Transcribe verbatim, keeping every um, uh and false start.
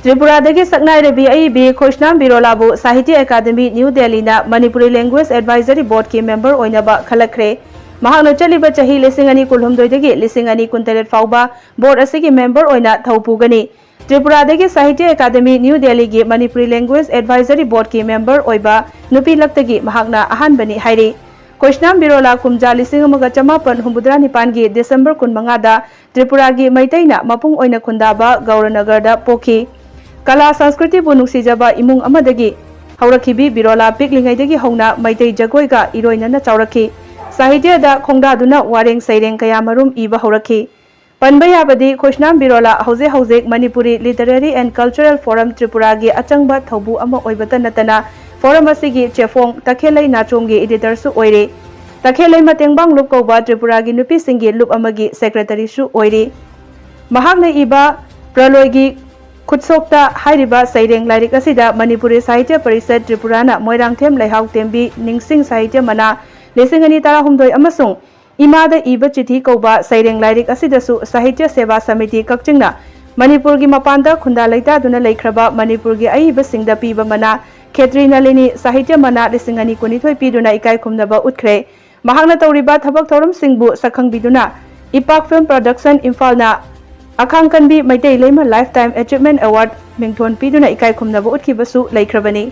ꯇ꯭ꯔꯤꯄꯨꯔꯥꯗꯒꯤ ꯁꯛꯅꯥꯏꯔꯕꯤ ꯑꯏꯕꯤ ꯈꯣꯏꯁꯅꯥꯝ ꯕꯤꯔꯣꯂꯥꯕꯨ ꯁꯥꯍꯤꯇ꯭ꯌ ꯑꯦꯀꯥꯗꯃꯤ ꯅ꯭ꯌꯨ ꯗꯦꯜꯂꯤꯅ ꯃꯅꯤꯄꯨꯔꯤ ꯂꯦꯡꯒ꯭ꯋꯦꯖ ꯑꯦꯗꯚꯥꯏꯖꯔꯤ ꯕꯣꯔꯗꯀꯤ ꯃꯦꯝꯕꯔ ꯑꯣꯏꯅꯕ ꯈꯜꯂꯛꯈ꯭ꯔꯦ꯫ ꯃꯍꯥꯛꯅ ꯆꯠꯂꯤꯕ ꯆꯍꯤ ꯂꯤꯁꯤꯡ ꯑꯅꯤ ꯀꯨꯟꯍꯨꯝꯗꯣꯏꯗꯒꯤ ꯂꯤꯁꯤꯡ ꯑꯅꯤ ꯀꯨꯟꯇꯔꯦꯠ ꯐꯥꯎꯕ ꯕꯣꯔꯗ ꯑꯁꯤꯒꯤ ꯃꯦꯝꯕꯔ ꯑꯣꯏꯅ ꯊꯧ ꯄꯨꯒꯅꯤ꯫ ꯇ꯭ꯔꯤꯄꯨꯔꯥꯗꯒꯤ ꯁꯥꯍꯤꯇ꯭ꯌ ꯑꯦꯀꯥꯗꯃꯤ ꯅ꯭ꯌꯨ ꯗꯦꯜꯂꯤꯒꯤ ꯃꯅꯤꯄꯨꯔꯤ ꯂꯦꯡꯒ꯭ꯋꯦꯖ ꯑꯦꯗꯚꯥꯏꯖꯔꯤ ꯕꯣꯔꯗꯀꯤ ꯃꯦꯝꯕꯔ ꯑꯣꯏꯕ ꯅꯨꯄꯤ ꯂꯛꯇꯒꯤ ꯃꯍꯥꯛꯅ ꯑꯍꯥꯟꯕꯅꯤ ꯍꯥꯏꯔꯤ꯫ ꯈꯣꯏꯁꯅꯥꯝ ꯕꯤꯔꯣꯂꯥ ꯀꯨꯝꯖꯥ ꯂꯤꯁꯤꯡ ꯑꯃꯒ ꯆꯃꯥꯄꯟ ꯍꯨꯝꯐꯨꯇꯔꯥ ꯅꯤꯄꯥꯟꯒꯤ ꯗꯤꯁꯦꯝꯕꯔ ꯀꯨꯟꯃꯉꯥꯗ ꯇ꯭ꯔꯤꯄꯨꯔꯥꯒꯤ ꯃꯩꯇꯩꯅ ꯃꯄꯨꯡ ꯑꯣꯏꯅ ꯈꯨꯟꯗꯥꯕ ꯒꯧꯔꯅꯒꯔꯗ ꯄꯣꯛꯈꯤ꯫ ꯀꯂꯥ ꯁꯪꯁꯀ꯭ꯔꯤꯇꯤꯕꯨ ꯅꯨꯡꯁꯤꯖꯕ ꯏꯃꯨꯡ ꯑꯃꯗꯒꯤ ꯍꯧꯔꯛꯈꯤꯕꯤ ꯕꯤꯔꯣꯂꯥ ꯄꯤꯛꯂꯤꯉꯩꯗꯒꯤ ꯍꯧꯅ ꯃꯩꯇꯩ ꯖꯒꯣꯏꯒ ꯏꯔꯣꯏꯅꯅ ꯆꯥꯎꯔꯛꯈꯤ꯫ ꯁꯥꯍꯤꯇ꯭ꯌꯗ ꯈꯣꯡꯗꯥꯗꯨꯅ ꯋꯥꯔꯦꯡ ꯁꯩꯔꯦꯡ ꯀꯌꯥꯃꯔꯨꯝ ꯏꯕ ꯍꯧꯔꯛꯈꯤ꯫ ꯄꯟꯕ ꯌꯥꯕꯗꯤ, ꯈꯣꯏꯁꯅꯥꯝ ꯕꯤꯔꯣꯂꯥ ꯍꯧꯖꯤꯛ ꯍꯧꯖꯤꯛ Manipuri literary and cultural forum ꯇ꯭ꯔꯤꯄꯨꯔꯥꯒꯤ ꯑꯆꯪꯕ ꯊꯧꯕꯨ ꯑꯃ ꯑꯣꯏꯕꯇ ꯅꯠꯇꯅ, ꯐꯣꯔꯝ ꯑꯁꯤꯒꯤ ꯆꯦꯐꯣꯡ ꯇꯈꯦꯜꯂꯩ ꯅꯥꯆꯣꯝꯒꯤ ꯏꯗꯤꯇꯔꯁꯨ ꯑꯣꯏꯔꯤ꯫ ꯇꯈꯦꯜꯂꯩꯃ ꯇꯦꯡꯕꯥꯡ ꯂꯨꯞ ꯀꯧꯕ ꯇ꯭ꯔꯤꯄꯨꯔꯥꯒꯤ ꯅꯨꯄꯤꯁꯤꯡꯒꯤ ꯂꯨꯞ ꯑꯃꯒꯤ ꯁꯦꯀ꯭ꯔꯦꯇꯔꯤꯁꯨ ꯑꯣꯏꯔꯤ꯫ ꯃꯍꯥꯛꯅ ꯏꯕ ꯄ꯭ꯔꯂꯣꯏꯒꯤ ꯈꯨꯠꯁꯣꯛꯇ ꯍꯥꯏꯔꯤꯕ ꯁꯩꯔꯦꯡ ꯂꯥꯏꯔꯤꯛ ꯑꯁꯤꯗ ꯃꯅꯤꯄꯨꯔꯤ ꯁꯥꯍꯤꯇ꯭ꯌ ꯄꯔꯤꯁꯠ ꯇ꯭ꯔꯤꯄꯨꯔꯥꯅ ꯃꯣꯏꯔꯥꯡꯊꯦꯝ ꯂꯩꯍꯥꯎ ꯇꯦꯝꯕꯤ ꯅꯤꯡꯁꯤꯡ ꯁꯥꯍꯤꯇ꯭ꯌ ꯃꯅꯥ ꯂꯤꯁꯤꯡ ꯑꯅꯤ ꯇꯔꯥꯍꯨꯝꯗꯣꯏ ꯑꯃꯁꯨꯡ ꯏꯃꯥꯗ ꯏꯕ ꯆꯤꯊꯤ ꯀꯧꯕ ꯁꯩꯔꯦꯡ ꯂꯥꯏꯔꯤꯛ ꯑꯁꯤꯗꯁꯨ ꯁꯥꯍꯤꯇ꯭ꯌ ꯁꯦꯕꯥ ꯁꯃꯤꯇꯤ ꯀꯛꯆꯤꯡꯅ ꯃꯅꯤꯄꯨꯔꯒꯤ ꯃꯄꯥꯟꯗ ꯈꯨꯟꯗꯥ ꯂꯩꯇꯥꯗꯨꯅ ꯂꯩꯈ꯭ꯔꯕ ꯃꯅꯤꯄꯨꯔꯒꯤ ꯑꯏꯕꯁꯤꯡꯗ ꯄꯤꯕ ꯃꯅꯥ ꯈꯦꯇ꯭ꯔꯤ ꯅꯂꯤꯅꯤ ꯁꯥꯍꯤꯇ꯭ꯌ ꯃꯅꯥ ꯂꯤꯁꯤꯡ ꯑꯅꯤ ꯀꯨꯟꯅꯤꯊꯣꯏ ꯄꯤꯗꯨꯅ ꯏꯀꯥꯏ ꯈꯨꯝꯅꯕ ꯎꯠꯈ꯭ꯔꯦ꯫ ꯃꯍꯥꯛꯅ ꯇꯧꯔꯤꯕ ꯊꯕꯛ ꯊꯧꯔꯝꯁꯤꯡꯕꯨ ꯁꯛꯈꯪꯕꯤꯗꯨꯅ ꯏꯄꯥꯛ ꯐꯤꯜꯝ ꯄ꯭ꯔꯗꯛꯁꯟ ꯏꯝꯐꯥꯜꯅ ꯑꯈꯥꯡ ꯀꯟꯕꯤ ꯃꯩꯇꯩ ꯂꯩꯃ ꯂꯥꯏꯐ ꯇꯥꯏꯝ ꯑꯦꯆꯤꯞꯃꯦꯟ ꯑꯦꯋꯥꯔꯗ ꯃꯤꯡꯊꯣꯟ ꯄꯤꯗꯨꯅ ꯏꯀꯥꯏ ꯈꯨꯝꯅꯕ ꯎꯠꯈꯤꯕꯁꯨ ꯂꯩꯈ꯭ꯔꯕꯅꯤ꯫